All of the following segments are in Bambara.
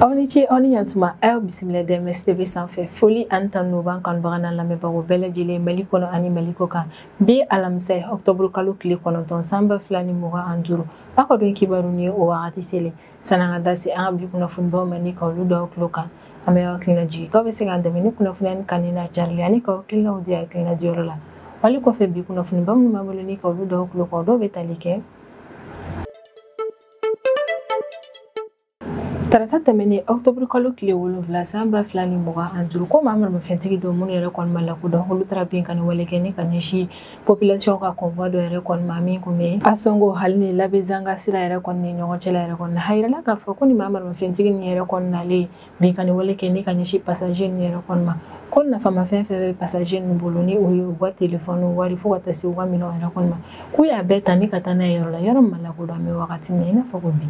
Aw ni ce aw ni yantuma aw bisimila DMS TV sanfɛ foli ani tanu b'an kanubaga n'an lamɛnbagaw bɛɛ lajɛlen Mali kɔnɔ ani Mali kɔ kan bi alamisa ye octobre kalo tile 9 san 2025 aw ka don kibaru ni o wagati selen san'an ka da se an ka bi kunnafonibaw ma ni ka olu da aw tulo kan an bɛ aw hakilina jigin k'aw bɛ se k'an dɛmɛ ni kunnafoniya ni kanuni n'a carili ani k'aw hakilinaw di hakilina diyɔrɔ la wali kɔfɛ bi kunnafoniba minnu b'an bolo ni ka olu da aw tulo kan o dɔw bɛ tali kɛ Tarata tɛmɛnen octobre kalo tile 7 san 2025 ko maa maramafɛntigi dɔw minnu yɛrɛ kɔni ma lakodɔn olu taara binkanni wale kɛ ni ka ɲɛsin population ka convoi dɔ yɛrɛ kɔni ma min kun bɛ Asongo hali ni Labezanga sira yɛrɛ kɔni ni ɲɔgɔn cɛla yɛrɛ kɔni na a yirala k'a fɔ ko ni maa maramafɛntigi nin yɛrɛ kɔni nalen binkanni wale kɛ ni ka ɲɛsin passager ninnu yɛrɛ kɔni ma ko nafamafɛn fɛn bɛ passager ninnu bolo ni o ye u ka telefɔni wari fo ka taa se u ka minɛnw yɛrɛ kɔni ma k'u y'a bɛɛ ta ni ka taa n'a ye yɔrɔ la yɔrɔ min ma lakodɔn an bɛ wagati min na i n'a fɔ ko bi.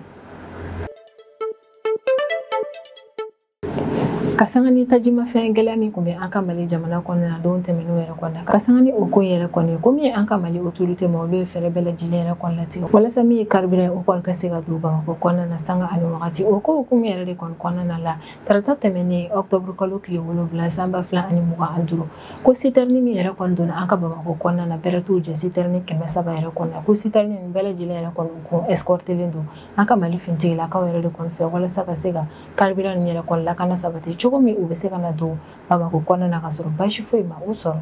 Ka sanga ni tajimafɛn gɛlɛya min kun bɛ an ka Mali jamana kɔnɔna na don tɛmɛnenw yɛrɛ kɔnɔna ka sanga ni o ko in yɛrɛ kɔni ko min ye an ka Mali autorité ma olu ye fɛɛrɛ bɛɛ lajɛlen yɛrɛ kɔni latigɛ walasa min ye carburant o kɔni ka se ka don Bamakɔ kɔnɔna na sanga ani wagati o ko hukumu yɛrɛ de kɔni kɔnɔna la tarata tɛmɛnen octobre kalo tile 7 san 2025 ko citerne min yɛrɛ kɔni donna an ka Bamakɔ kɔnɔna na bɛrɛ t'u jɛ citerne 300 yɛrɛ kɔnɔna na ko citerne ninnu bɛɛ lajɛlen yɛrɛ kɔni kun escortelen don an ka Mali finitigilakaw yɛrɛ de kɔni fɛ walasa ka se ka carburant ninnu yɛrɛ kɔni lakana sabati cogo min u bɛ se ka na don Bamakɔ kɔnɔna na ka sɔrɔ baasi foyi ma u sɔrɔ.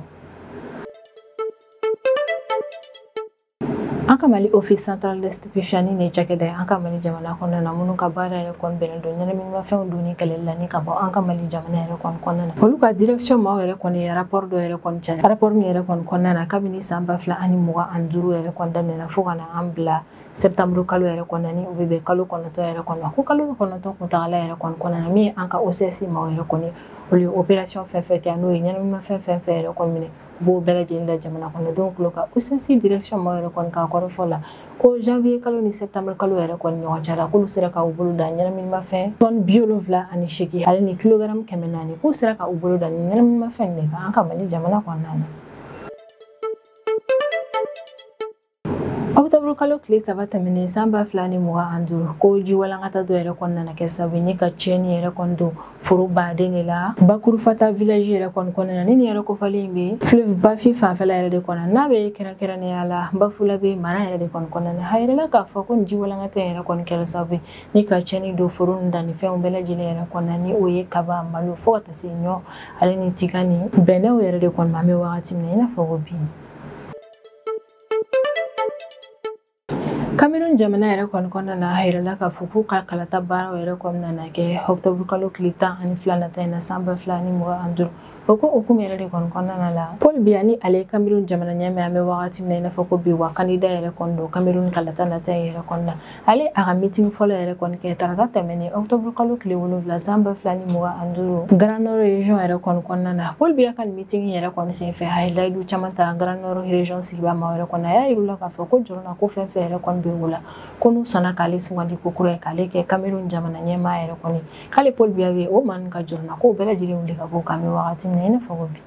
An ka Mali Office central des stupéfiants ni cakɛda ye an ka Mali jamana kɔnɔna na minnu ka baara yɛrɛ kɔni bɛnnen don ɲɛnaminimafɛnw donni kɛlɛli la ni ka bɔ an ka Mali jamana yɛrɛ kɔni kɔnɔna na olu ka direction maaw yɛrɛ kɔni ye rapport dɔ yɛrɛ kɔni cari rapport min yɛrɛ kɔni kɔnɔna na kabini san 2025 yɛrɛ kɔni daminɛna fo ka na an bila septembre kalo yɛrɛ kɔnɔna ni o bɛ bɛn kalo 9 yɛrɛ kɔnɔ ko kalo 9 kuntagala yɛrɛ kɔni kɔnɔna na min ye an ka OCS maaw yɛrɛ kɔni olu ye opération fɛn fɛn kɛ n'o ye ɲɛnaminimafɛn fɛn fɛn yɛrɛ kɔni minɛ u b'o bɛɛ lajɛlen da jamana kɔnɔdenw tulo kan OCS direction maaw yɛrɛ kɔni k'a kɔrɔfɔ la ko janvier kalo ni septembre kalo yɛrɛ kɔni ɲɔgɔn cɛ la k'olu sera ka u bolo da ɲɛnaminimafɛn tɔni 78 ale ni kilogramme 400 k'u sera ka u bolo da ni ɲɛnaminimafɛn de kan an ka Mali jamana kɔnɔna na. Octobre kalo tile 3 tɛmɛnen san 2025 ko ji walankata dɔ yɛrɛ kɔni nana kɛ sababu ye ni ka tiɲɛni yɛrɛ kɔni don foro baden de la Bakurufata village yɛrɛ kɔni kɔnɔna na ni nin yɛrɛ kofɔlen in bɛ fleuve Bafi fanfɛla yɛrɛ de kɔnɔ n'a bɛ kɛrɛnkɛrɛnnenya la Bafulabe mara yɛrɛ de kɔni kɔnɔna na a yirala k'a fɔ ko nin ji walankata in yɛrɛ kɔni kɛra sababu ye ni ka tiɲɛni don foro ninnu dannifɛnw bɛɛ lajɛlen yɛrɛ kɔnɔna na ni o ye kaba malo fo ka taa se ɲɔ ale ni tiga ni bɛnɛw yɛrɛ de kɔni ma an bɛ wagati min na i n'a fɔ ko bi. Cameroun jamana yɛrɛ kɔni kɔnɔna na a yirala k'a fɔ k'u ka kalata baaraw yɛrɛ kɔni nana kɛ octobre kalo tile 12 nata in na san 2025 o ko hukumu yɛrɛ de kɔni kɔnɔna la Paul Biya ni ale ye Cameroun jamana ɲɛmaa an bɛ wagati min na i n'a fɔ ko bi wa candidat yɛrɛ kɔni don Cameroun kalata nata in yɛrɛ kɔni na ale a ka meeting fɔlɔ yɛrɛ kɔni kɛ tarata tɛmɛnen octobre kalo tile 7 san 2025 Grand Nord région yɛrɛ kɔni kɔnɔna na Paul Biya ka meeting yɛrɛ kɔni senfɛ a ye layidu caman ta Grand Nord région sigibaa maaw yɛrɛ kɔni a y'a yir'u la k'a fɔ ko jɔrɔna ko fɛn fɛn yɛrɛ kɔni bɛ o la ko n'u sɔnna k'ale sugandi ko kura ye k'ale kɛ Cameroun jamana ɲɛmaa yɛrɛ kɔni k'ale Paul Biya bɛ o maa ninnu ka jɔrɔna ko bɛɛ lajɛlen wuli ka bɔ o kan an bɛ wagati min na i n'a fɔ ko bi.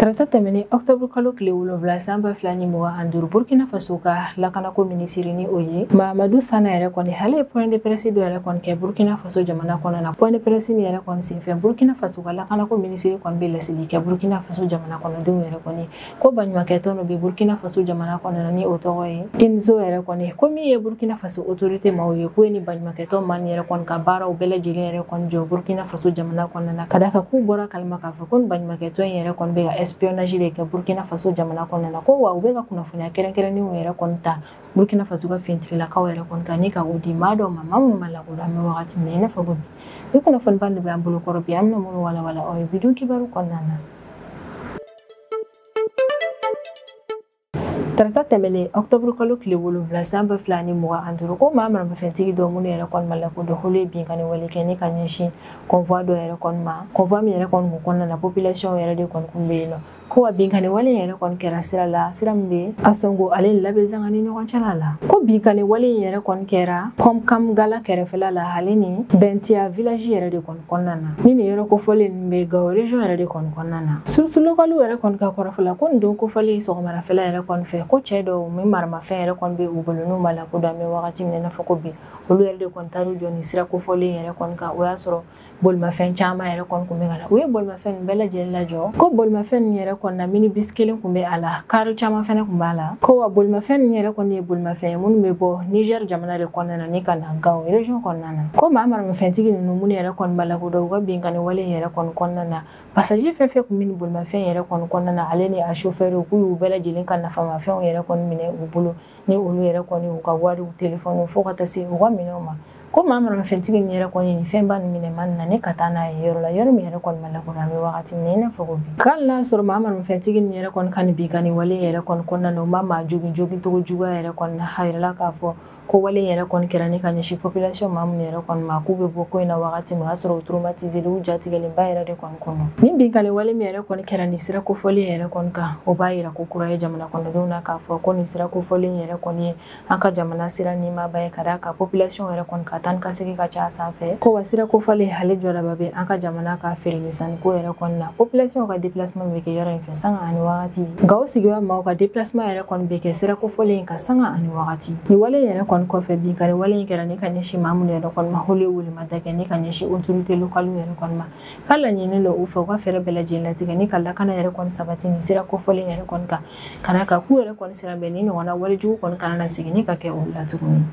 Tarata tɛmɛnen octobre kalo tile 7 san 2025 Burkina Faso ka lakanako minisiri ni o ye Mahamadou Sana yɛrɛ kɔni ale ye point de presse dɔ yɛrɛ kɔni kɛ Burkina Faso jamana kɔnɔna na point de presse min yɛrɛ kɔni senfɛ Burkina Faso ka lakanako minisiri kɔni bɛ laseli kɛ Burkina Faso jamana kɔnɔdenw yɛrɛ kɔni ko baɲumankɛtɔn dɔ bɛ Burkina Faso jamana kɔnɔna na ni o tɔgɔ ye INSO yɛrɛ kɔni ko min ye Burkina Faso autorité maaw ye k'u ye ni baɲumankɛtɔn maa nin yɛrɛ kɔni ka baaraw bɛɛ lajɛlen yɛrɛ kɔni jɔ Burkina Faso jamana kɔnɔna na ka d'a kan k'u bɔra kalama k'a fɔ ko ni baɲumankɛtɔn in yɛrɛ kɔni bɛ ka espionnage de kɛ Burkina Faso jamana kɔnɔna na ko wa u bɛ ka kunnafoniya kɛrɛnkɛrɛnnenw yɛrɛ kɔni ta Burkina Faso ka finitigilakaw yɛrɛ kɔni kan ni ka o di maa dɔw ma maa minnu ma lakodɔn an bɛ wagati min na i n'a fɔ ko bi ni kunnafoniba de bɛ an bolo kɔrɔ bi an bɛna minnu walawala aw ye bi don kibaru kɔnɔna na. Tarata tɛmɛnen octobre kalo tile 7 san 2025 ko maa maramafɛntigi dɔw minnu yɛrɛ kɔni ma lakodɔn olu ye binkanni wale kɛ ni ka ɲɛsin convoi dɔ yɛrɛ kɔni ma convoi min yɛrɛ kɔni kun kɔnɔna na population yɛrɛ de kɔni kun bɛ yen nɔ Ko wa binkani wale yɛrɛ kɔni kɛra sira la, sira min bɛ Asongo ale Labezanga ni ɲɔgɔn cɛla la. Ko binkani wale yɛrɛ kɔni kɛra Pɔmkam gala kɛrɛfɛla la, ale ni Bɛntiya village yɛrɛ de kɔni kɔnɔna na. Ni nin yɔrɔ kofɔlen ninnu bɛ Gao région yɛrɛ de kɔni kɔnɔna na. Source locale yɛrɛ kɔni ka kɔrɔfɔ la, ko nin don kofɔlen sɔgɔmarafɛla yɛrɛ kɔni fɛ, ko cɛ dɔw min maramafɛn yɛrɛ kɔni bɛ u bolo n'u ma lakodɔn an bɛ wagati min na i n'a fɔ ko bi, olu yɛrɛ de kɔni taar'u jɔ nin sira kofɔlen yɛrɛ kɔni kan. O y'a sɔrɔ bolimafɛn caman yɛrɛ kɔni kun bɛ ka na. U ye bolimafɛn ninnu bɛɛ lajɛlen lajɔ. Ko bolimafɛn ninnu yɛrɛ kɔni na, minibus kelen kun bɛ a la, kari caman fɛnɛ kun b'a la. Ko wa bolimafɛn ninnu yɛrɛ kɔni ye bolimafɛn ye minnu bɛ bɔ Niger jamana de kɔnɔna na ni ka na Gao région kɔnɔna na. Ko maa maramafɛntigi ninnu minnu yɛrɛ kɔni ma lakodɔn u ka binkani wale yɛrɛ kɔni kɔnɔna na, passager fɛn fɛn kun bɛ nin bolimafɛn yɛrɛ kɔni kɔnɔna na, ale ni a chauffeur, k'u y'u bɛɛ lajɛlen ka nafamafɛnw yɛrɛ kɔni minɛ u bolo, ni olu yɛrɛ kɔni u ka wariw, telefɔniw, fo ka taa se u ka minɛnw ma. Ko maa maramafɛntigi nin yɛrɛ kɔni nin fɛnba nin minɛ ma na ni ka taa n'a ye yɔrɔ la, yɔrɔ min yɛrɛ kɔni ma lakodɔn an bɛ wagati min na i n'a fɔ ko bi. K'ale n'a sɔrɔ maa maramafɛntigi nin yɛrɛ kɔni ka nin binkani wale yɛrɛ kɔni kɔnɔna na, u ma maa jogin jogin cogo juguya yɛrɛ kɔni na. A yirala k'a fɔ ko wale yɛrɛ kɔni kɛra ni ka ɲɛsin population maa minnu yɛrɛ kɔni ma, k'u bɛ bɔ ko in na wagati min, o y'a sɔrɔ u traumatisé, u jatigɛlenba yɛrɛ de kɔni kɔnɔ. Nin binkani wale min yɛrɛ kɔni kɛra nin sira kofɔlen yɛrɛ kɔni kan, o b'a yira ko kura ye jamana kɔnɔdenw na k'a fɔ ko nin sira kofɔlen yɛrɛ kɔni ye an ka jamana sira nimaba ye, ka d'a kan population yɛrɛ kɔni ka taa ni ka segin ka ca a sanfɛ. Ko wa sira kofɔlen ale jɔdaba bɛ an ka jamana ka feere ni sanniko yɛrɛ kɔni na. Population ka déplacement bɛ kɛ yɔrɔ in fɛ sanga ani wagati. Gao sigida maaw ka déplacement yɛrɛ kɔni bɛ kɛ sira kofɔlen kan sanga ani wagati. Nin wale yɛrɛ kɔni kɔfɛ, binkani wale in kɛra ni ka ɲɛsin maa minnu yɛrɛ kɔni ma, olu ye welemada kɛ ni ka ɲɛsin autorité locale yɛrɛ kɔni ma, k'a laɲini don u fɛ u ka fɛɛrɛ bɛɛ lajɛlen latigɛ ni ka lakana yɛrɛ kɔni sabati nin sira kofɔlen yɛrɛ kɔni kan, ka d'a kan k'u yɛrɛ kɔni siran bɛ ni ɲɔgɔnna walejugu kɔni kana na segin ni ka kɛ olu la tuguni.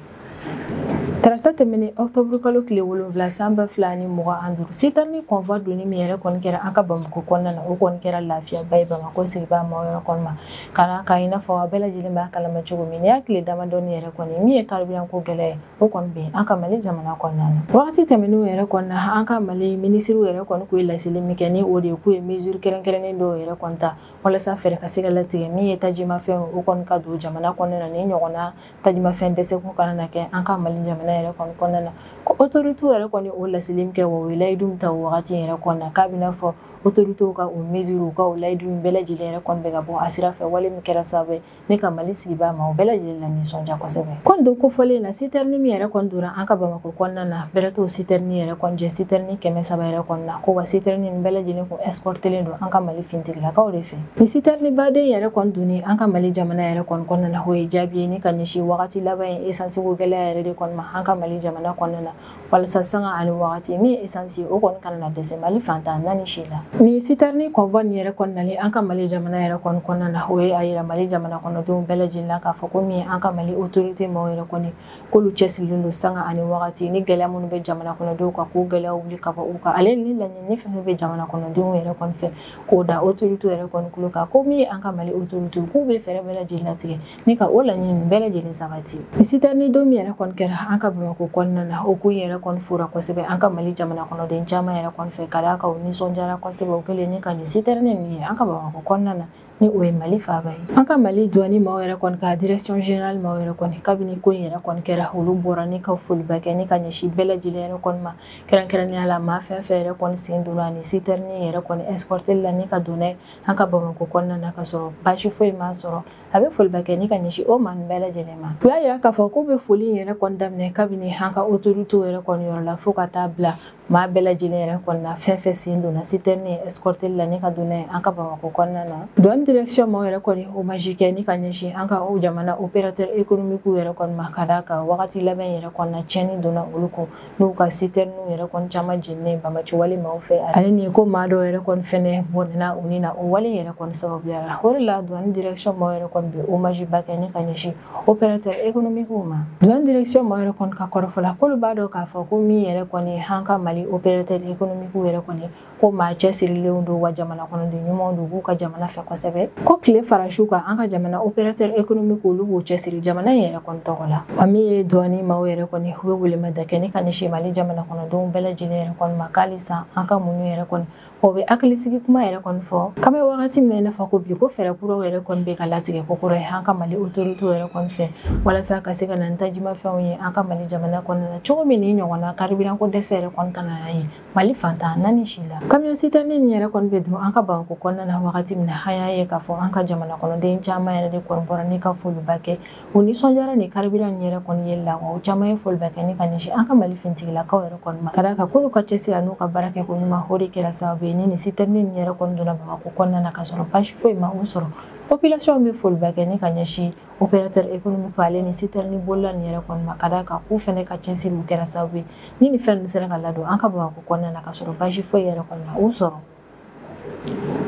Tarata tɛmɛnen octobre kalo tile 7 san 2025, citerne convoi donni min yɛrɛ kɔni kɛra an ka Bamakɔ kɔnɔna na, o kɔni kɛra lafiyaba ye Bamakɔ sigibaa maaw yɛrɛ kɔni ma, ka d'a kan i n'a fɔ a bɛɛ lajɛlen b'a kalama cogo min, nin y'a tile damadɔni yɛrɛ kɔni min ye carburant ko gɛlɛya ye, o kɔni bɛ an ka Mali jamana kɔnɔna na. Wagati tɛmɛnenw yɛrɛ kɔni na, an ka Mali minisiriw yɛrɛ kɔni k'u ye laseli min kɛ, ni o de ye k'u ye mesure kɛrɛnkɛrɛnnen dɔw yɛrɛ kɔni ta walasa fɛɛrɛ ka se ka latigɛ min ye tajimafɛnw o kɔni ka don jamana kɔnɔna na, ni ɲɔgɔnna tajimafɛn dɛsɛ ko kana na kɛ an ka Mali jamana yɛrɛ kɔni kɔnɔna na. Ko autorité yɛrɛ kɔni o laseli min kɛ, wa o ye layidu min ta o wagati yɛrɛ kɔnɔna na, k'a bɛna fɔ autorité ka o mesure u ka o layidu in bɛɛ lajɛlen yɛrɛ kɔni bɛ ka bɔ a sira fɛ, wale min kɛra sababu ye ne ka Mali sigibaa ma o bɛɛ lajɛlen la nisɔndiya kosɛbɛ. Ko nin don kofɔlen na, citerne min yɛrɛ kɔni donna an ka Bamakɔ kɔnɔna na, bɛrɛ t'o citerne yɛrɛ kɔni jɛ, citerne 300 yɛrɛ kɔni na. Ko wa citerne nin bɛɛ lajɛlen kun escortelen don an ka Mali finitigilakaw de fɛ. Ni citerne baden yɛrɛ kɔni donnen an ka Mali jamana yɛrɛ kɔni kɔnɔna na, o ye jaabi ye ni ka ɲɛsin wagati laban ye essence ko gɛlɛya yɛrɛ de kɔni ma an ka Mali jamana kɔnɔna na, walasa sanga ani wagati min ye essence o kɔni kana na dɛsɛ Mali fantan naani si la. Ni citerne convoi nin yɛrɛ kɔni nalen an ka Mali jamana yɛrɛ kɔni kɔnɔna na, o ye a yira Mali jamana kɔnɔdenw bɛɛ lajɛlen la k'a fɔ ko min ye an ka Mali autorité maaw yɛrɛ kɔni k'olu cɛsirilen don sanga ani wagati ni gɛlɛya minnu bɛ jamana kɔnɔdenw kan k'o gɛlɛyaw wuli ka bɔ u kan, ale ni laɲini fɛn fɛn bɛ jamana kɔnɔdenw yɛrɛ kɔni fɛ k'o da autorité yɛrɛ kɔni kulo kan. Ko min ye an ka Mali autorité k'u bɛ fɛɛrɛ bɛɛ lajɛlen latigɛ ni ka o laɲini bɛɛ lajɛlen sabati. Ni citerne don min yɛrɛ kɔni kɛra an ka Bamakɔ kɔnɔna na, o ko in yɛrɛ kɔni fora kosɛbɛ an ka Mali jamana kɔnɔden caman yɛrɛ kɔni fɛ, ka d'a kan u nisɔndiyara kosɛbɛ o kɛlen ni ka nin citerne ninnu ye an ka Bamakɔ kɔnɔna na, ni o ye Mali faaba ye. An ka Mali douane maaw yɛrɛ kɔni ka direction générale maaw yɛrɛ kɔni, kabini ko in yɛrɛ kɔni kɛra, olu bɔra ni ka foliba kɛ ni ka ɲɛsin bɛɛ lajɛlen yɛrɛ kɔni ma, kɛrɛnkɛrɛnnenya la maa fɛn fɛn yɛrɛ kɔni sen donna ni citerne yɛrɛ kɔni escorté la ni ka don n'a ye an ka Bamakɔ kɔnɔna na ka sɔrɔ baasi foyi ma sɔrɔ. A bɛ foliba kɛ ni ka ɲɛsin o maa ninnu bɛɛ lajɛlen ma. U y'a yira k'a fɔ k'u bɛ foli in yɛrɛ kɔni daminɛ kabini an ka autorité yɛrɛ kɔni yɔrɔ la fo ka taa bila maa bɛɛ lajɛlen yɛrɛ kɔni na, fɛn fɛn sen donna citerne escorté la ni ka don n'a ye an ka Bamakɔ kɔnɔna na. Douane direction maaw yɛrɛ kɔni hommage kɛ ni ka ɲɛsin an ka o jamana opérateur économique yɛrɛ kɔni ma, ka d'a kan wagati laban yɛrɛ kɔni na tiɲɛni donna olu kun n'u ka citerne yɛrɛ kɔni caman jeninen bamaci wale maaw fɛ, ale ni ko maa dɔw yɛrɛ kɔni fɛnɛ bɔnɛna u ni na o wale yɛrɛ kɔni sababuya la. O de la douane direction maaw yɛrɛ kɔni bɛ hommage ba kɛ ni ka ɲɛsin opérateur économique ma. Douane direction maaw yɛrɛ kɔni ka kɔrɔfɔ la, k'olu b'a dɔn k'a fɔ ko min yɛrɛ kɔni an ka Mali opérateur économique yɛrɛ kɔni ko maa cɛsirilenw don, wa jamana kɔnɔden ɲumanw don, k'u ka jamana fɛ kosɛbɛ. Ko tile fara su kan an ka jamana opérateur économique olu b'u cɛsiri jamana in yɛrɛ kɔni tɔgɔ la. Wa min ye douane maaw yɛrɛ kɔni u bɛ welemada kɛ ni ka ɲɛsin Mali jamana kɔnɔdenw bɛɛ lajɛlen yɛrɛ kɔni ma, k'alisa an ka muɲu yɛrɛ kɔni O bɛ hakilisigi kuma yɛrɛ kɔni fɔ k'an bɛ wagati min na i n'a fɔ ko bi ko fɛɛrɛ kuraw yɛrɛ kɔni bɛ ka latigɛ ko kura ye an ka Mali autorité yɛrɛ kɔni fɛ walasa ka se ka na ni tajimafɛnw ye an ka Mali jamana kɔnɔna na cogo min ni ɲɔgɔnna carburant ko dɛsɛ yɛrɛ kɔni kana na ye Mali fantan naani si la. Camion citerne nin yɛrɛ kɔni bɛ don an ka Bamakɔ kɔnɔna na wagati min na an y'a ye k'a fɔ an ka jamana kɔnɔden caman yɛrɛ de kɔni bɔra ni ka foliba kɛ u nisɔndiyara ni carburant nin yɛrɛ kɔni ye la wa u caman ye foliba kɛ ni ka ɲɛsin an ka Mali finitigilakaw yɛrɛ kɔni ma ka d'a kan k'olu ka cɛsiri n'u ka baara kɛ ko ɲuman o de kɛra sababu ye ni nin citerne nin yɛrɛ kɔni donna Bamakɔ kɔnɔna na ka sɔrɔ baasi foyi ma u sɔrɔ. Population bɛ foliba kɛ ni ka ɲɛsin opérateur économique ale ni citerne bolila nin yɛrɛ kɔni ma ka d'a kan k'u fɛnɛ ka cɛsiri u kɛra sababu ye ni nin fɛn ninnu sera ka ladon an ka Bamakɔ kɔnɔna na ka sɔrɔ baasi foyi yɛrɛ kɔni ma u sɔrɔ.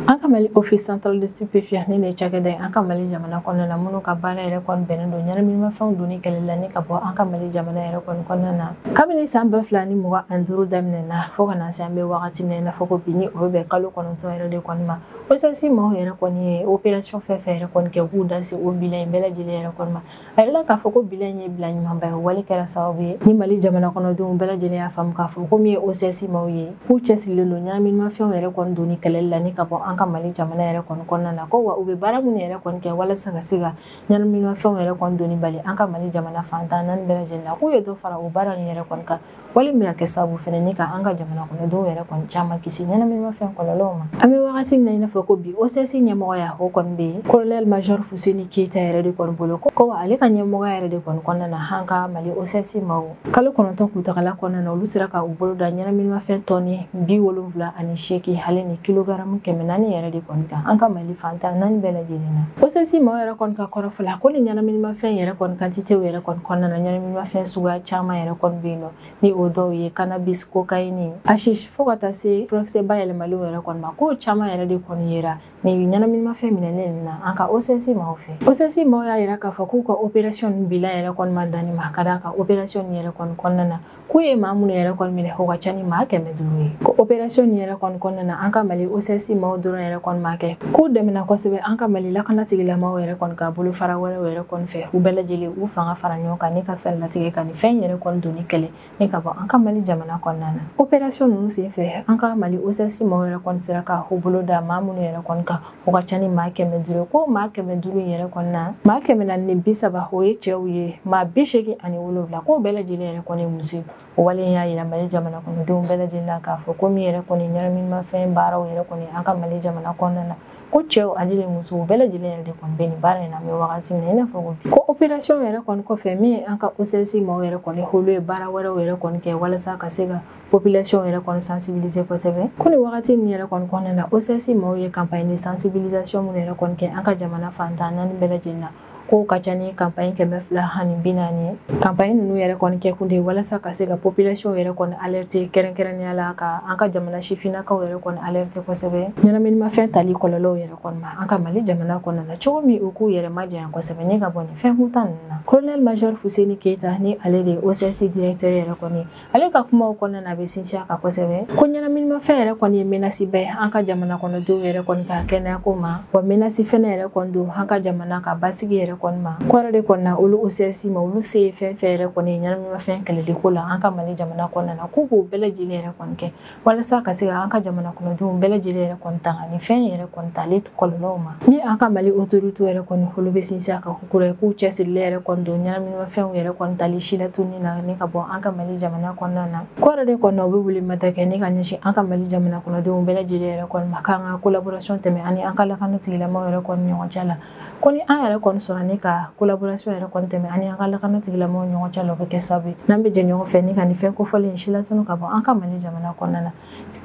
An ka Mali Office central de stupéfiants ni nin cakɛda ye an ka Mali jamana kɔnɔna na minnu ka baara yɛrɛ kɔni bɛnnen don ɲɛnaminimafɛnw donni kɛlɛli la ni ka bɔ an ka Mali jamana yɛrɛ kɔni kɔnɔna na. Kabini san 2025 daminɛna fo ka na se an bɛ wagati min na i n'a fɔ ko bi ni o bɛ bɛn kalo 9 yɛrɛ de kɔni ma OCS maaw yɛrɛ kɔni ye opération fɛn fɛn yɛrɛ kɔni kɛ u k'u da se o bilan in bɛɛ lajɛlen yɛrɛ kɔni ma. A yirala k'a fɔ ko bilan in ye bilan ɲumanba ye o wale kɛra sababu ye ni Mali jamana kɔnɔdenw bɛɛ lajɛlen y'a faamu k'a fɔ ko min ye OCS maaw ye k'u cɛsirilen don ɲɛnaminimafɛnw yɛrɛ kɔni donni kɛlɛli la ni ka bɔ an ka Mali jamana yɛrɛ kɔni kɔnɔna na ko wa u bɛ baara minnu yɛrɛ kɔni kɛ walasa ka se ka ɲɛnaminimafɛnw yɛrɛ kɔni donni bali an ka Mali jamana fantan naani bɛɛ lajɛlen na k'u ye dɔ fara o baara ninnu yɛrɛ kɔni kan wale min bɛ ka kɛ sababu fɛnɛ ni ka an ka jamana kɔnɔdenw yɛrɛ kɔni caman kisi ɲɛnaminimafɛn kɔlɔlɔw ma. An bɛ wagati min na i n'a fɔ ko bi OCS ɲɛmɔgɔya o kɔni bɛ yen colonel major Fuseni Keyita yɛrɛ de kɔni bolo ko ale ka ɲɛmɔgɔya yɛrɛ de kɔni kɔnɔna na an ka Mali OCS maaw kalo 9 kuntagala kɔnɔna na olu sera ka u bolo da ɲɛnaminimafɛn tɔni 78 ale ni kilogaramu 400 yɛrɛ de kɔni kan an ka Mali fantan naani bɛɛ lajɛlen na. OCS maaw yɛrɛ kɔni ka kɔrɔfɔ la ko ni ɲɛnaminimafɛn yɛrɛ kɔni quantité yɛrɛ kɔni kɔnɔna na ɲɛnaminimafɛn suguya caman yɛrɛ kɔni bɛ yen nɔ ni o dɔw ye cannabis, cocaïne, hashish fo ka taa se furakisɛ bayɛlɛmalenw yɛrɛ kɔni ma k'o caman yɛrɛ de kɔni yera ni ɲɛnaminimafɛn minɛnen ninnu na an ka OCS maaw fɛ. OCS maaw y'a yira k'a fɔ k'u ka opération nin bilan yɛrɛ kɔni ma dan nin ma ka d'a kan opération nin yɛrɛ kɔni kɔnɔna na k'u ye maa minnu yɛrɛ kɔni minɛ o ka ca ni maa 500 ye. Ko opération nin yɛrɛ kɔni kɔnɔna na an ka Mali OCS maaw dɔrɔn yɛrɛ kɔni ma kɛ k'u dɛmɛna kosɛbɛ an ka Mali lakana tigilamaaw yɛrɛ kɔni ka bolofara wɛrɛw yɛrɛ kɔni fɛ u bɛɛ lajɛlen u fanga fara ɲɔgɔn kan ni ka fɛɛrɛ latigɛ ka nin fɛn yɛrɛ kɔni donni kɛlɛ ni ka bɔ an ka Mali jamana kɔnɔna na. Opération ninnu senfɛ an ka Mali OCS maaw yɛrɛ kɔni sera ka u bolo da maa minnu yɛrɛ kɔni kan o ka ca ni maa 500 ko maa 500 yɛrɛ kɔni na maa 430 o ye cɛw ye maa 87 k'o bɛɛ lajɛlen yɛrɛ kɔni ye muso ye. O wale y'a yira Mali jamana kɔnɔdenw bɛɛ lajɛlen na k'a fɔ ko min yɛrɛ kɔni ɲɛnaminimafɛn baaraw yɛrɛ kɔni an ka Mali jamana kɔnɔna na ko cɛw ale ni musow bɛɛ lajɛlen yɛrɛ de kɔni bɛ nin baara in na an bɛ wagati min na i n'a fɔ ko bi. Ko opération yɛrɛ kɔni kɔfɛ min ye an ka OCS maaw yɛrɛ kɔni olu ye baara wɛrɛw yɛrɛ kɔni kɛ walasa ka se ka population yɛrɛ kɔni sensibiliser kosɛbɛ. Ko nin wagati nin yɛrɛ kɔni kɔnɔna na OCS maaw ye campagne de sensibilisation minnu yɛrɛ kɔni kɛ an ka jamana fantan naani bɛɛ lajɛlen na k'o ka ca ni campagne 240 ye. Campagne ninnu yɛrɛ kɔni kɛ kun de ye walasa ka se ka population yɛrɛ kɔni alerter kɛrɛnkɛrɛnnenya la ka an ka jamana sifinnakaw yɛrɛ kɔni alerter kosɛbɛ ɲɛnaminimafɛn tali kɔlɔlɔw yɛrɛ kɔni ma an ka Mali jamana kɔnɔna na cogo min u k'u yɛrɛ majanya kosɛbɛ ni ka bɔ nin fɛn kuntan ninnu na. Colonel major Fuseni Keyita ni ale de ye OCS directeur yɛrɛ kɔni ale ka kumaw kɔnɔna na a bɛ sinsin a kan kosɛbɛ ko ɲɛnaminimafɛn yɛrɛ kɔni ye menace ba ye an ka jamana kɔnɔdenw yɛrɛ kɔni ka kɛnɛyako ma wa menace fɛnɛ yɛrɛ kɔni don an ka jamana ka basigi yɛrɛ kɔni ma. Kɔrɔ de kɔni na olu OCS ma olu se ye fɛn fɛn yɛrɛ kɔni ye ɲɛnaminimafɛn kɛlɛli ko la an ka Mali jamana kɔnɔna na k'u b'o bɛɛ lajɛlen yɛrɛ kɔni kɛ walasa ka se ka an ka jamana kɔnɔdenw bɛɛ lajɛlen yɛrɛ kɔni tanga ni fɛn yɛrɛ kɔni tali kɔlɔlɔw ma. Ni an ka Mali autorité yɛrɛ kɔni olu bɛ sinsin a kan kura ye k'u cɛsirilen yɛrɛ kɔni don ɲɛnaminimafɛnw yɛrɛ kɔni tali si latununi na ni ka bɔ an ka Mali jamana kɔnɔna na. Kɔrɔ de kɔni na u bɛ wele mata kɛ ni ka ɲɛsin an ka Mali jamana kɔnɔdenw bɛɛ lajɛlen yɛrɛ kɔni ma k'an ka collaboration tɛmɛ ani an ka lakana tigilamaaw yɛrɛ kɔni ɲɔgɔn cɛ la ko ni an yɛrɛ kɔni sɔrɔ ni ka collaboration yɛrɛ kɔni tɛmɛ ani an ka lakana tigilamaaw ɲɔgɔn cɛ la o bɛ kɛ sababu ye n'an bɛ jɛ ɲɔgɔn fɛ ni ka nin fɛn kofɔlen in si latunu ka bɔ an ka Mali jamana kɔnɔna na.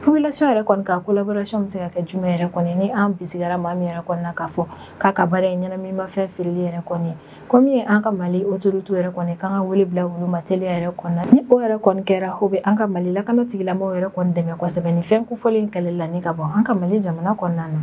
Population yɛrɛ kɔni ka collaboration bɛ se ka kɛ jumɛn yɛrɛ kɔni ni an bisigara maa min yɛrɛ kɔni na k'a fɔ k'a ka baara ye ɲɛnaminimafɛn feereli yɛrɛ kɔni ye ko min ye an ka Mali autorité yɛrɛ kɔni k'an ka wele bila olu ma teliya yɛrɛ kɔni na ni o yɛrɛ kɔni kɛra o bɛ an ka Mali lakana tigilamaaw yɛrɛ kɔni dɛmɛ kosɛbɛ ni fɛn kofɔlen kɛlɛli la ni ka bɔ an ka Mali jamana kɔnɔna na.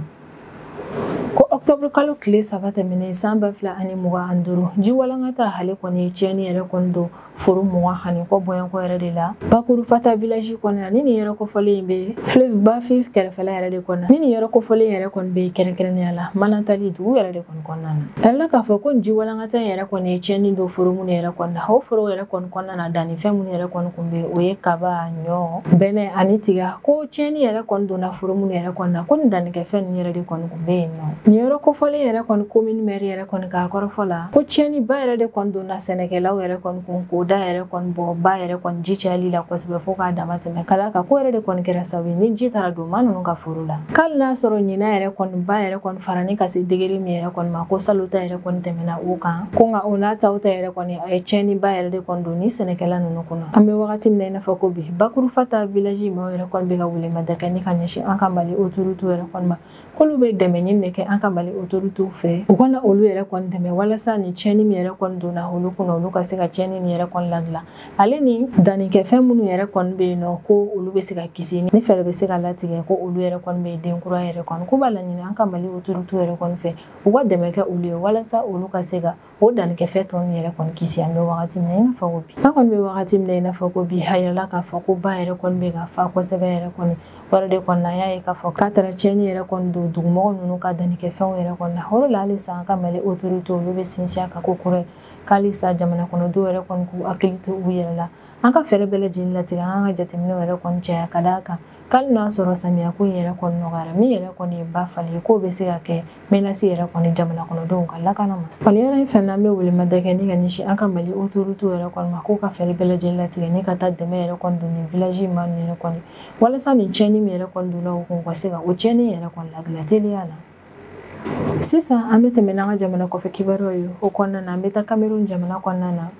Ko octobre kalo tile 3 tɛmɛnen san 2025 ji walankata ale kɔni tiɲɛni yɛrɛ kɔni don foro 20 ani kɔ bɔɲɔgɔnkɔ yɛrɛ de la Bakurufata village kɔnɔna ni nin yɔrɔ kofɔlen in bɛ fleuve Bafi kɛrɛfɛla yɛrɛ de kɔnɔ ni nin yɔrɔ kofɔlen yɛrɛ kɔni bɛ kɛrɛnkɛrɛnnenya la Manantali dugu yɛrɛ de kɔni kɔnɔna na. A yirala k'a fɔ ko nin ji walankata in yɛrɛ kɔni ye tiɲɛni don foro minnu yɛrɛ kɔni na, o foro yɛrɛ kɔni kɔnɔna na dannifɛn minnu yɛrɛ kɔni kun bɛ o ye kaba, ɲɔ, bɛnɛ ani tiga. Ko tiɲɛni yɛrɛ kɔni donna foro minnu yɛrɛ kɔni na, ko nin dannikɛfɛn ninnu yɛrɛ de kɔni kun bɛ yen nɔ. Nin yɔrɔ kofɔlen yɛrɛ kɔni commune maire yɛrɛ kɔni k'a kɔrɔfɔ la ko tiɲɛniba yɛrɛ de kɔni donna sɛnɛkɛlaw yɛrɛ kɔni kun k'o da yɛrɛ kɔni bɔ ba yɛrɛ kɔni ji cayali la kosɛbɛ fo k'a dama tɛmɛ ka d'a kan ko yɛrɛ de kɔni kɛra sababu ye ni ji taara don maa ninnu ka foro la. K'ale n'a sɔrɔ ɲinan yɛrɛ kɔni ba yɛrɛ kɔni farani ka se degré min yɛrɛ kɔni ma ko salon ta yɛrɛ kɔni tɛmɛna o kan, ko nka o n'a taw ta yɛrɛ kɔni a ye tiɲɛniba yɛrɛ de kɔni don ni sɛnɛkɛla ninnu kunna. An bɛ wagati min na i n'a fɔ ko bi Bakurufata village maaw yɛrɛ kɔni bɛ ka welemada kɛ ni ka ɲɛsin an ka Mali autorité yɛrɛ kɔni ma, k'olu bɛ dɛmɛ ɲini de kɛ an ka Mali autorité fɛ u kana olu yɛrɛ kɔni dɛmɛ walasa ni tiɲɛni min yɛrɛ kɔni donna olu kunna olu ka se ka tiɲɛni nin yɛrɛ kɔni ladilan, ale ni dannikɛfɛn minnu yɛrɛ kɔni bɛ yen nɔ ko olu bɛ se ka kisi ni fɛɛrɛ bɛ se ka latigɛ ko olu yɛrɛ kɔni bɛ den kura yɛrɛ kɔni. K'u b'a laɲini an ka Mali autorité yɛrɛ kɔni fɛ u ka dɛmɛ kɛ olu ye walasa olu ka se ka o dannikɛfɛn tɔ ninnu yɛrɛ kɔni kisi. An bɛ wagati min na i n'a fɔ ko bi, an kɔni bɛ wagati min na i n'a fɔ ko bi a yirala k'a fɔ ko ba yɛrɛ kɔni bɛ ka fa kosɛbɛ yɛrɛ kɔni wɛrɛ de kɔni na. An y'a ye k'a fɔ k'a taara tiɲɛni yɛrɛ kɔni don dugumɔgɔ ninnu ka dannikɛfɛnw yɛrɛ kɔni na. O de la halisa an ka Mali autorité olu bɛ sinsin a kan ko kura ye k'halisa jamana kɔnɔdenw yɛrɛ kɔni k'u hakili to u yɛrɛ la, an ka fɛɛrɛ bɛɛ lajɛlen latigɛ, an ka jateminɛw yɛrɛ kɔni caya ka d'a kan k'ale n'a sɔrɔ samiya ko in yɛrɛ kɔni nɔgɔyara min yɛrɛ kɔni ye ba fali ye k'o bɛ se ka kɛ menace yɛrɛ kɔni jamana kɔnɔdenw ka lakana ma. Kɔni yɔrɔ in fɛn na an bɛ welemada kɛ ni ka ɲɛsin an ka Mali autorité yɛrɛ kɔni ma k'u ka fɛɛrɛ bɛɛ lajɛlen latigɛ ni ka taa dɛmɛ yɛrɛ kɔni don nin village maa ninnu yɛrɛ kɔni walasa nin tiɲɛni min yɛrɛ kɔni donna u kun u ka se ka o tiɲɛni yɛrɛ kɔni ladilan teliya la. Sisan an bɛ tɛmɛ n'an ka jamana kɔfɛ kibaruyaw ye, o kɔnɔna na an bɛ taa Cameroun jamana kɔnɔna na.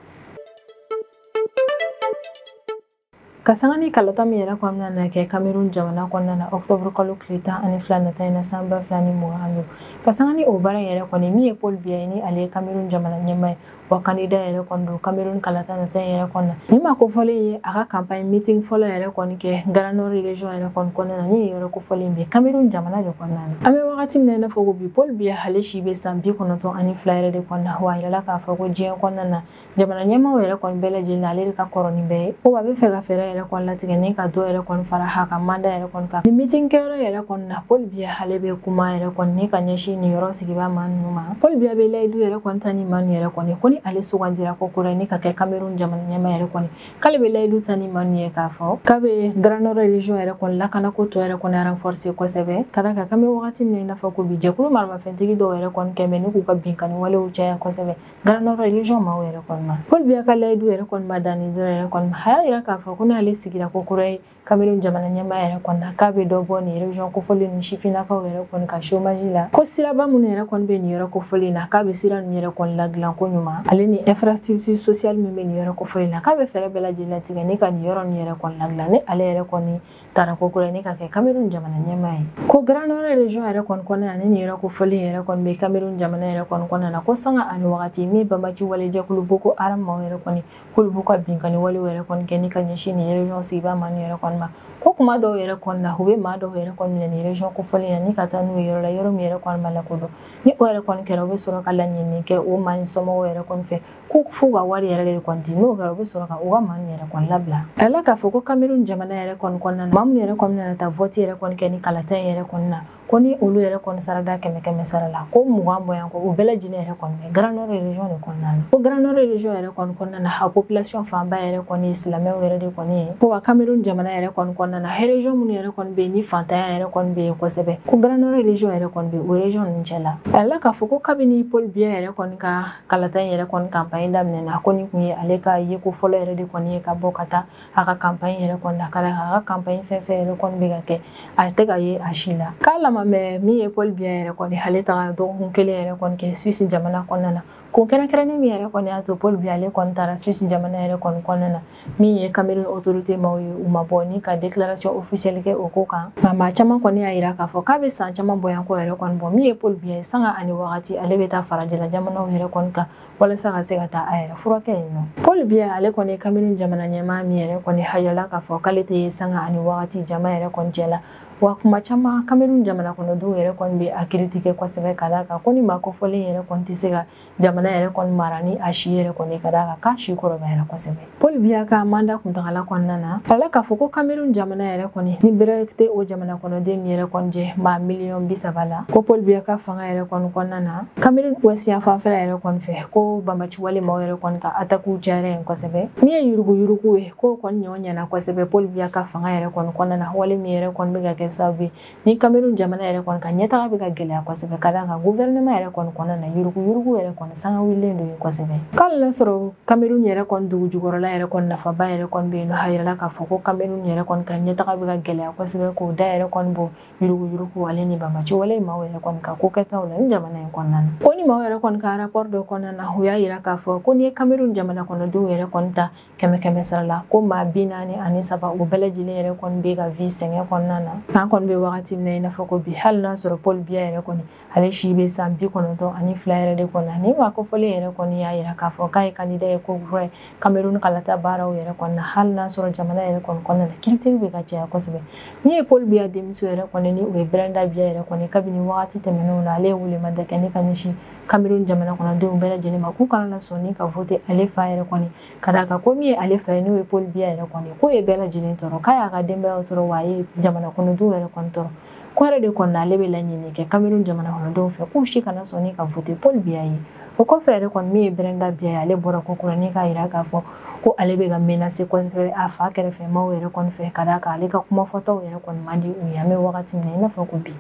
Ka sanga ni kalata min yɛrɛ kɔnɔna na kɛ Cameroun jamana kɔnɔna na octobre kalo tile 12 nata in na san 2025, ka sanga ni o baara yɛrɛ kɔni min ye Paul Biya ye ni ale ye Cameroun jamana ɲɛmaa ye wa candidat yɛrɛ kɔni don Cameroun kalata nata in yɛrɛ kɔnɔna. Ni maa kofɔlen ye a ka campagne meeting fɔlɔ yɛrɛ kɔni kɛ Grand Nord région yɛrɛ kɔni kɔnɔna na ni yɔrɔ kofɔlen bɛ Cameroun jamana de kɔnɔna na. An bɛ wagati min na i n'a fɔ ko bi Paul Biya ale si bɛ san 92 yɛrɛ de kɔnɔna wa a yirala k'a fɔ ko diɲɛ kɔnɔna na jamana ɲɛmaaw yɛrɛ kɔni bɛɛ lajɛlen na ale de ka kɔrɔ ni bɛɛ ye, ko a bɛ fɛ ka fɛɛrɛ yɛrɛ kɔni latigɛ ni ka dɔ yɛrɛ kɔni fara a ka mandat yɛrɛ kɔni kan. Ni meeting kɛyɔrɔ yɛrɛ kɔni na Paul Biya ale bɛ kuma yɛrɛ kɔni ni ka ɲɛsin nin yɔrɔ sigibaa maa ninnu ma. Paul Biya bɛ layidu yɛrɛ kɔni ta ni maa ninnu yɛrɛ kɔni ko ni ale sugandira ko kura ni ka kɛ Cameroun jamana ɲɛmaa yɛrɛ kɔni k'ale bɛ layidu ta ni maa ninnu ye k'a fɔ k'a bɛ Grand Nord région yɛrɛ kɔni lakanako tɔ yɛrɛ kɔni renforcer kosɛbɛ ka d'a kan k'an bɛ wagati min na i n'a fɔ ko bi jɛkulu maramafɛntigi dɔw yɛrɛ kɔni kɛ bɛ ni k'u ka binkanni walew caya kosɛbɛ Grand Nord région maaw yɛrɛ kɔni ma. Paul Biya ka layidu yɛrɛ kɔni ma dan nin dɔrɔn yɛrɛ kɔni ma, a y'a yira k'a fɔ ko n'ale sigira ko kura ye Cameroun jamana ɲɛmaa yɛrɛ kɔni na k'a bɛ dɔ bɔ nin région kofɔlen ni sifinnakaw yɛrɛ kɔni ka chômage la, ko siraba minnu yɛrɛ kɔni bɛ nin yɔrɔ kofɔlen na k'a bɛ sira ninnu yɛrɛ kɔni ladilan ko ɲuman, ale ni infrastructure sociale min bɛ nin yɔrɔ kofɔlen na k'a bɛ fɛɛrɛ bɛɛ lajɛlen latigɛ ni ka nin yɔrɔ ninnu yɛrɛ kɔni ladilan ni ale yɛrɛ kɔni taara ko kura ni ka kɛ Cameroun jamana ɲɛmaa ye. Ko Grand Nord région yɛrɛ kɔni kɔnɔna na ni nin yɔrɔ kofɔlen yɛrɛ kɔni bɛ Cameroun jamana yɛrɛ kɔni kɔnɔna na ko sanga ani wagati min banbaci walejɛkulu Boko Haram maaw yɛrɛ kɔni k'olu b'u ka binkanni walew yɛrɛ kɔni kɛ ni ka ɲɛsin nin région sigibaa maa ninnu yɛrɛ kɔni ma, ko kuma dɔw yɛrɛ kɔni na u bɛ maa dɔw yɛrɛ kɔni minɛ nin région kofɔlen na ni ka taa n'u ye yɔrɔ la yɔrɔ min yɛrɛ kɔni ma lakodɔn, ni o yɛrɛ kɔni kɛra u bɛ sɔrɔ ka laɲini kɛ o maa ni somɔgɔw yɛrɛ kɔni fɛ ko f'u ka wari yɛrɛ de kɔni di, n'o kɛra u bɛ sɔrɔ ka u ka maa ninnu yɛrɛ kɔni labila. A yirala k'a fɔ ko Cameroun jamana yɛrɛ kɔni kɔnɔna na maa minnu yɛrɛ kɔni nana taa vote yɛrɛ kɔni kɛ ni kalata in yɛrɛ kɔni na ko ni olu yɛrɛ kɔni sarada 100 sara la ko 20 bɔɲɔgɔnko o bɛɛ lajɛlen yɛrɛ kɔni bɛ Grand Nord région de kɔnɔna na. Ko Grand Nord région yɛrɛ kɔni kɔnɔna na a population fanba yɛrɛ kɔni ye silamɛw yɛrɛ de kɔni ye, ko wa Cameroun jamana yɛrɛ kɔni kɔnɔna na région minnu yɛrɛ kɔni bɛ yen ni fantanya yɛrɛ kɔni bɛ yen kosɛbɛ ko Grand Nord région yɛrɛ kɔni bɛ o région ninnu cɛ la. A yirala k'a fɔ ko kabini Paul Biya yɛrɛ kɔni ka kalata in yɛrɛ kɔni campagne daminɛna ko nin kun ye ale ka yeko fɔlɔ yɛrɛ de kɔni ye ka bɔ ka taa a ka campagne yɛrɛ kɔni na ka a ka campagne fɛn fɛn yɛrɛ kɔni bɛ ka kɛ a tɛ ka ye a si la. K'a lama mɛ min ye Paul Biya yɛrɛ kɔni ale taga dɔgɔkun kelen yɛrɛ kɔni kɛ Suisse jamana kɔnɔna na, ko kɛrɛnkɛrɛnnen min yɛrɛ kɔni y'a to Paul Biya ale kɔni taara Suisse jamana yɛrɛ kɔni kɔnɔna na min ye Cameroun autorité maaw ye u ma bɔ ni ka déclaration officielle kɛ o ko kan, nka maa caman kɔni y'a yira k'a fɔ k'a bɛ san caman bɔɲɔgɔnko yɛrɛ kɔni bɔ min ye Paul Biya ye sanga ani wagati ale bɛ taa farajɛla jamanaw yɛrɛ kɔni kan walasa ka se ka taa a yɛrɛ furakɛ yen nɔ. Paul Biya ale kɔni ye Cameroun jamana ɲɛmaa min yɛrɛ kɔni hayala k'a fɔ k'ale tɛ sanga ani wagati jama yɛrɛ kɔni cɛ la. Wa kuma caman Cameroun jamana kɔnɔdenw yɛrɛ kɔni bɛ a critiquer kosɛbɛ ka d'a kan ko ni maa kofɔlen yɛrɛ kɔni tɛ se ka jamana yɛrɛ kɔni mara ni a si yɛrɛ kɔni ka d'a kan k'a si kɔrɔbayara kosɛbɛ. Paul Biya ka mandat kuntagala kɔnɔna na a k'a fɔ ko Cameroun jamana yɛrɛ kɔni ni bɛrɛ tɛ o jamana kɔnɔden yɛrɛ kɔni jɛ maa 30 miliyɔn la, ko Paul Biya ka fanga yɛrɛ kɔni kɔnɔna na, Cameroun ouest yan fanfɛla yɛrɛ kɔni fɛ, ko banbaanciwale maaw yɛrɛ kɔni ka attaque cayara yen kosɛbɛ. Min ye yuruguyurugu ye, k'o kɔni ɲɔ ɲɛna kosɛbɛ Paul Biya ka fanga yɛrɛ kɔni kɔnɔna na, wale min yɛrɛ kɔni bɛ ka kɛ sababu ye ni Cameroun jamana yɛrɛ kɔni ka ɲɛtaga bɛ ka gɛlɛya kosɛbɛ, ka d'a kan gouvernement yɛrɛ kɔni kɔnɔna na, yuruguyurugu yɛrɛ kɔni sanga wulilen don yen kosɛbɛ. K'ale n'a sɔrɔ Cameroun yɛrɛ kɔni dugu jukɔrɔla yɛrɛ kɔni nafaba yɛrɛ kɔni bɛ yen nɔ, a yirala k'a fɔ ko Cameroun yɛrɛ kɔni ka ɲɛtaga bɛ ka gɛlɛya kosɛbɛ, k'o da yɛrɛ kɔni bɔ yuruguyurugu ale ni banbaanci wale maaw yɛrɛ kɔni ka ko kɛtaw la ni jamana in kɔnɔna na. Ko ni maaw yɛrɛ kɔni ka rapport dɔ kɔnɔna na, u y'a yira k'a fɔ ko n'i ye Cameroun jamana kɔnɔdenw yɛrɛ kɔni ta kɛmɛ kɛmɛ sara la, ko maa 43, o bɛɛ lajɛlen yɛrɛ kɔni bɛ ka vie sɛgɛn kɔnɔna na. K'an kɔni bɛ wagati min na i n'a fɔ ko bi, hali n'a sɔrɔ Paul Biya yɛrɛ kɔni ale si bɛ san 92 yɛrɛ de kɔnɔ, ni maa kofɔlen yɛrɛ kɔni y'a yira k'a fɔ k'a ye candidat ye ko kura ye Cameroun kalata baaraw yɛrɛ kɔni na, hali n'a sɔrɔ jamana yɛrɛ kɔni kɔnɔna na critique bɛ ka caya kosɛbɛ. Min ye Paul Biya denmuso yɛrɛ kɔni ni o ye Brenda Biya yɛrɛ kɔni, kabini wagati tɛmɛnenw na ale ye welemada kɛ ne ka ɲɛsin Cameroun jamana kɔnɔdenw bɛɛ lajɛlen ma, k'u kana na sɔn ni ka voter ale fa yɛrɛ kɔni, ka d'a kan ko min ye ale fa ye, n'o ye Paul Biya yɛrɛ kɔni, k'o ye bɛɛ lajɛlen tɔɔrɔ, k'a y'a ka denbayaw tɔɔrɔ, wa a ye jamana kɔnɔdenw yɛrɛ kɔni tɔɔrɔ. Ko yɛrɛ de kɔni ale bɛ laɲini kɛ Cameroun jamana kɔnɔdenw fɛ k'u si kana sɔn ni ka voter Paul Biya ye. O kɔfɛ yɛrɛ kɔni, min ye Brenda Biya ye, ale bɔra ko kura ni k'a yira k'a fɔ ko ale bɛ ka menacer kosɛbɛ a fa kɛrɛfɛ maaw yɛrɛ kɔni fɛ, ka d'a kan ale ka kumafɔtaw yɛrɛ kɔni man di u ye. An bɛ wagati min na i n'a fɔ ko bi,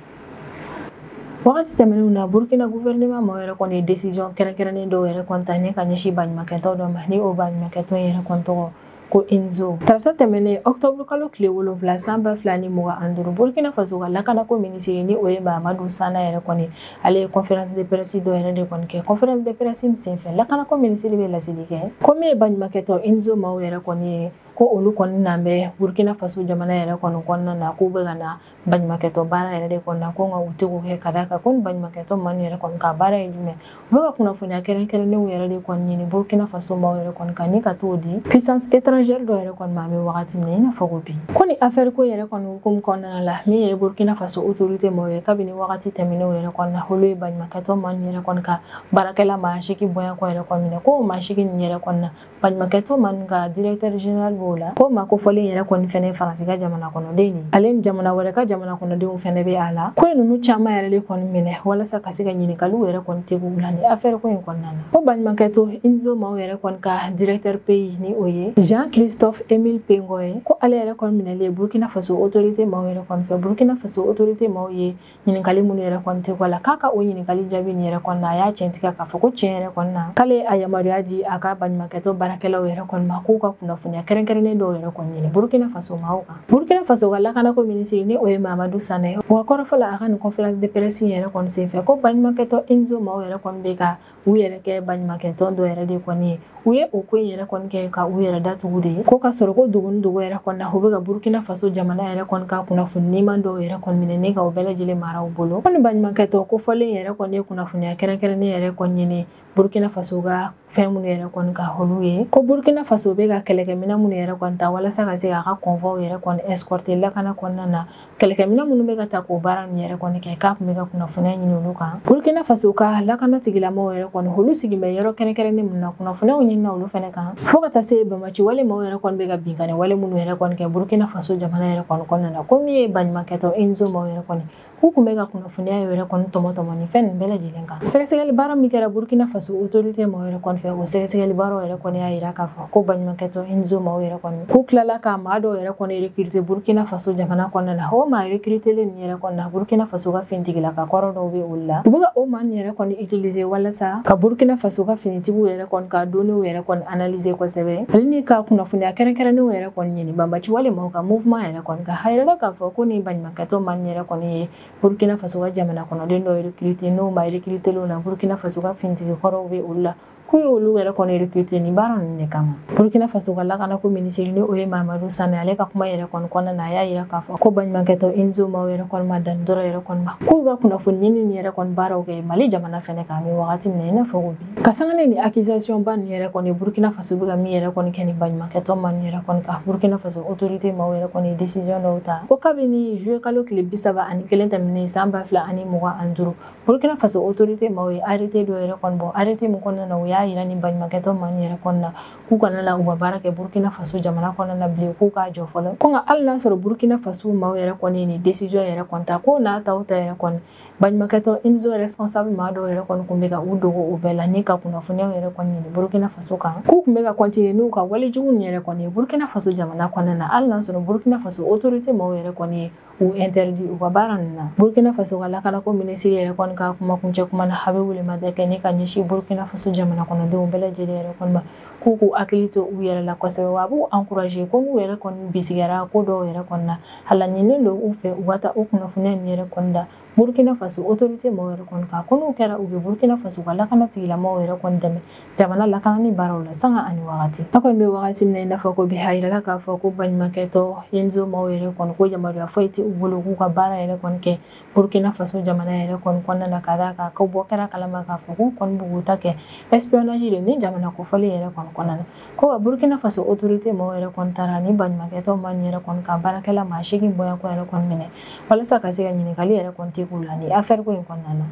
wagati tɛmɛnenw na, Burkina gouvernement maaw yɛrɛ kɔni ye décision kɛrɛnkɛrɛnnen dɔw yɛrɛ kɔni ta ni ka ɲɛsin baɲumankɛtɔn dɔ ma, ni o baɲumankɛtɔn yɛrɛ kɔni tɔgɔ ko Inzo. Tarata tɛmɛnen, octobre kalo tile 7 san 2025, Burkina Faso ka lakanako minisiri ni o ye Mahamadu Sana yɛrɛ kɔni, ale ye conférence de presse dɔ yɛrɛ de kɔni kɛ. Conférence de presse min senfɛ, lakanako minisiri bɛ laseli kɛ ko min ye baɲumankɛtɔn Inzo maaw yɛrɛ kɔni ye, ko olu kɔni nan bɛ Burkina Faso jamana yɛrɛ kɔni kɔnɔna na, k'u bɛ ka na baɲumankɛtɔn baara yɛrɛ de kɔni na, ko nka u tɛ k'o kɛ, ka d'a kan ko ni baɲumankɛtɔn maa yɛrɛ kɔni ka baara ye jumɛn, u bɛ ka kunnafoniya kɛrɛnkɛrɛnnenw yɛrɛ de kɔni ɲini Burkina Faso maaw yɛrɛ kɔni kan ni ka t'o di puissance étrangère dɔ yɛrɛ kɔni ma. An bɛ wagati min na i n'a fɔ ko bi, ko ni affaire ko yɛrɛ kɔni hukumu kɔnɔna la, min ye Burkina Faso autorité maaw ye, kabini wagati tɛmɛnenw yɛrɛ kɔni na, olu ye baɲumankɛtɔn maa yɛrɛ kɔni ka baarakɛla maa 8 bonya kɔ yɛrɛ kɔni minɛ, ko maa 8 nin yɛrɛ kɔni na, baɲumankɛtɔn maa ka directeur général b'o la, ko maa kofɔlen yɛrɛ kɔni fɛnɛ Faransi ka jamana kɔnɔden de, ale ni jamana wɛrɛ ka jamana kɔnɔdenw fɛnɛ bɛ a la. Ko ye ninnu caman yɛrɛ de kɔni minɛ walasa ka se ka ɲininkaliw yɛrɛ kɔni tegu la ni affaire ko in kɔnɔna na. Ko baɲumankɛtɔn Inzo maaw yɛrɛ kɔni ka directeur pays ni o ye Jean Christophe Emile Pengo ye, ko ale yɛrɛ kɔni minɛlen Burkina Faso autorité maaw yɛrɛ kɔni fɛ, Burkina Faso autorité maaw ye ɲininkali minnu yɛrɛ kɔni tegu a la, k'a ka o ɲininkali jaabi nin yɛrɛ kɔni na, a y'a tiɲɛtigɛ k'a fɔ ko tiɲɛ yɛrɛ kɔni na, k'ale a yamaruya di a ka baɲumankɛtɔn baarakɛlaw yɛrɛ kɔni ma k'u ka kunnafoniya kɛrɛnkɛrɛnnen dɔw yɛrɛ kɔni ɲini Burkina Faso maaw kan. Burkina Faso ka lakanako minisiri ni o ye Mahamadu Sana ye, wa kɔrɔfɔ la a ka nin conférence de presse yɛrɛ kɔni senfɛ, ko baɲumankɛtɔn Inzo maaw yɛrɛ kɔni bɛ ka u yɛrɛ kɛ baɲumankɛtɔn dɔ yɛrɛ de kɔni ye, u ye o ko in yɛrɛ kɔni kɛ ka u yɛrɛ datugu de ye, ko ka sɔrɔ ko dogo ni dogo yɛrɛ kɔni na, u bɛ ka Burkina Faso jamana yɛrɛ kɔni ka kunnafoni niman dɔw yɛrɛ kɔni minɛ ni ka o bɛɛ lajɛlen mara u bolo. Ko ni baɲumankɛtɔn ko fɔlen yɛrɛ kɔni ye kunnafoniya kɛrɛnkɛrɛnnen yɛrɛ kɔni ɲini Burkina Faso ka fɛn minnu yɛrɛ kɔni ka olu ye, ko Burkina Faso bɛ ka kɛlɛkɛminɛ minnu yɛrɛ kɔni ta walasa ka se k'a ka convoi yɛrɛ kɔni escorter lakana kɔnɔna na, kɛlɛkɛminɛ minnu bɛ ka ta k'o baara ninnu yɛrɛ kɔni kɛ, k'a tun bɛ ka kunnafoniya ɲini olu kan. Burkina Faso ka lakana tigilamɔgɔw yɛrɛ kɔni, olu sigin bɛ yɔrɔ kɛrɛnkɛrɛnnen minnu na, kunnafoniyaw ɲinina olu fɛnɛ kan, fo ka taa se banbaanci wale maaw yɛrɛ kɔni bɛ ka binkanni wale minnu yɛrɛ kɔni kɛ Burkina Faso jamana yɛrɛ kɔni kɔnɔna na, ko min ye baɲumankɛtɔn Inzo maaw yɛrɛ kɔni, k'u tun bɛ ka kunnafoniya yɛrɛ kɔni tɔmɔ tɔmɔ ni fɛn ninnu bɛɛ lajɛlen kan. Sɛgɛsɛgɛli baara min kɛra Burkina Faso autorité maaw yɛrɛ kɔni fɛ, o sɛgɛsɛgɛli baaraw yɛrɛ kɔni y'a yira k'a fɔ ko baɲumankɛtɔn Inzo maaw yɛrɛ kɔni, k'u tilala ka maa dɔw yɛrɛ kɔni recruter Burkina Faso jamana kɔnɔna na. O maa recruter nin yɛrɛ kɔni na, Burkina Faso ka finitigilaka kɔrɔ dɔw bɛ olu la, u bɛ ka o maa nin yɛrɛ kɔni utiliser walasa ka Burkina Faso ka finitigiw yɛrɛ kɔni ka données yɛrɛ kɔni analyser kosɛbɛ, ale ni ka kunnafoniya kɛrɛnkɛrɛnnenw yɛrɛ kɔni ɲini banbaanci wale maaw ka mouvement yɛrɛ kɔni kan. A yirala k'a fɔ ko ni baɲumankɛtɔn maa nin yɛrɛ kɔni ye Burkina Faso ka jamana kɔnɔden dɔw recruter, n'o maa recruter na, Burkina Faso ka finitigi kɔrɔw bɛ olu la. K'u y'olu yɛrɛ kɔni recruter nin baara ninnu de kama. Burkina Faso ka lakanako minisiri ni o ye Mamadou Sana, ale ka kuma yɛrɛ kɔni kɔnɔna na, a y'a yira k'a fɔ ko baɲumankɛtɔn INZO maaw yɛrɛ kɔni ma dan dɔrɔn yɛrɛ kɔni ma, k'u ka kunnafoni ɲini nin yɛrɛ kɔni baaraw kɛ Mali jamana fɛnɛ kan, an bɛ wagati min na i n'a fɔ ko bi. Ka sanga ni accusation ba ninnu yɛrɛ kɔni, Burkina Faso bɛ ka min yɛrɛ kɔni kɛ nin baɲumankɛtɔn ma ninnu yɛrɛ kɔni kan, Burkina Faso autorité maaw yɛrɛ kɔni ye décision dɔw ta ko kabini juillet kalo tile 31 tɛmɛnen san 2025, Burkina Faso autorité maaw ye arrêté dɔ yɛrɛ kɔni bɔ, arrêté min kɔnɔna na u y'a yira ni baɲumankɛtɔn maa ninnu yɛrɛ kɔni na k'u kana na u ka baara kɛ Burkina Faso jamana kɔnɔna na bilen, k'u k'a jɔ fɔlɔ. Ko nka hali n'a sɔrɔ Burkina Faso maaw yɛrɛ kɔni ye nin décision yɛrɛ kɔni ta, ko n'a taw ta yɛrɛ kɔni baɲumankɛtɔn INZO responsable maa dɔw yɛrɛ kɔni kun bɛ ka u dogo o bɛɛ la ni ka kunnafoniyaw yɛrɛ kɔni ɲini Burkina Faso kan, k'u kun bɛ ka continuer n'u ka walejugu nin yɛrɛ kɔni ye Burkina Faso jamana kɔnɔna na, hali n'a sɔrɔ Burkina Faso autorité maaw yɛrɛ kɔni ye u interdit u ka baara ninnu na. Burkina Faso ka lakanako minisiri yɛrɛ kɔni ka kuma kuncɛ kuma na, a bɛ welemada kɛ ni ka ɲɛsin Burkina Faso jamana kɔnɔdenw bɛɛ lajɛlen yɛrɛ kɔni ma, k'u k'u hakili to u yɛrɛ la kosɛbɛ, wa a b'u encourager ko n'u yɛrɛ kɔni bisigiyara ko dɔw yɛrɛ kɔni na, a laɲininen don u fɛ u ka taa o kunnafoniya nin yɛrɛ kɔni da Burkina Faso autorité maaw yɛrɛ kɔni kan, ko n'u kɛra u bɛ Burkina Faso ka lakana tigilamɔgɔw yɛrɛ kɔni dɛmɛ jamana lakanani baaraw la sanga ani wagati. A kɔni bɛ wagati min na i n'a fɔ ko bi, a yirala k'a fɔ ko baɲumankɛtɔ INZO maaw yɛrɛ kɔni ko yamaruya foyi tɛ u bolo k'u ka baara yɛrɛ kɔni kɛ Burkina Faso jamana yɛrɛ kɔni kɔnɔna na, ka d'a kan ko bɔ kɛra kalama k'a fɔ k'u kɔni b'u k'u ta kɛ espionnage de ni jamana kofɔlen yɛrɛ kɔni kɔnɔna na. Ko ka Burkina Faso autorité maaw yɛrɛ kɔni taara ni baɲumankɛtɔ maa nin yɛrɛ kɔni ka baarakɛla maa 8 bɔɲɔgɔnko yɛrɛ kɔni minɛ walasa ka se ka ɲininkali yɛrɛ kɔni tɛ k'u la ni affaire ko in kɔnɔna na.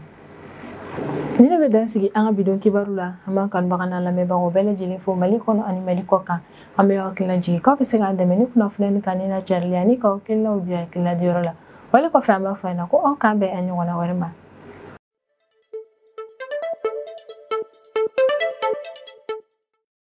Ni ne bɛ dan sigi an ka bidon kibaru la, an b'an kanubaga n'an lamɛnbagaw bɛɛ lajɛlen fo Mali kɔnɔ ani Mali kɔ kan. An bɛ aw hakilina jigin k'aw bɛ se k'an dɛmɛ ni kunnafoniya kan ni na carili ani k'aw hakilinaw di hakilina diyɔrɔ la. Wale kɔfɛ an b'a fɔ a ɲɛna ko aw k'an bɛn a ɲɔgɔnna wɛrɛ ma.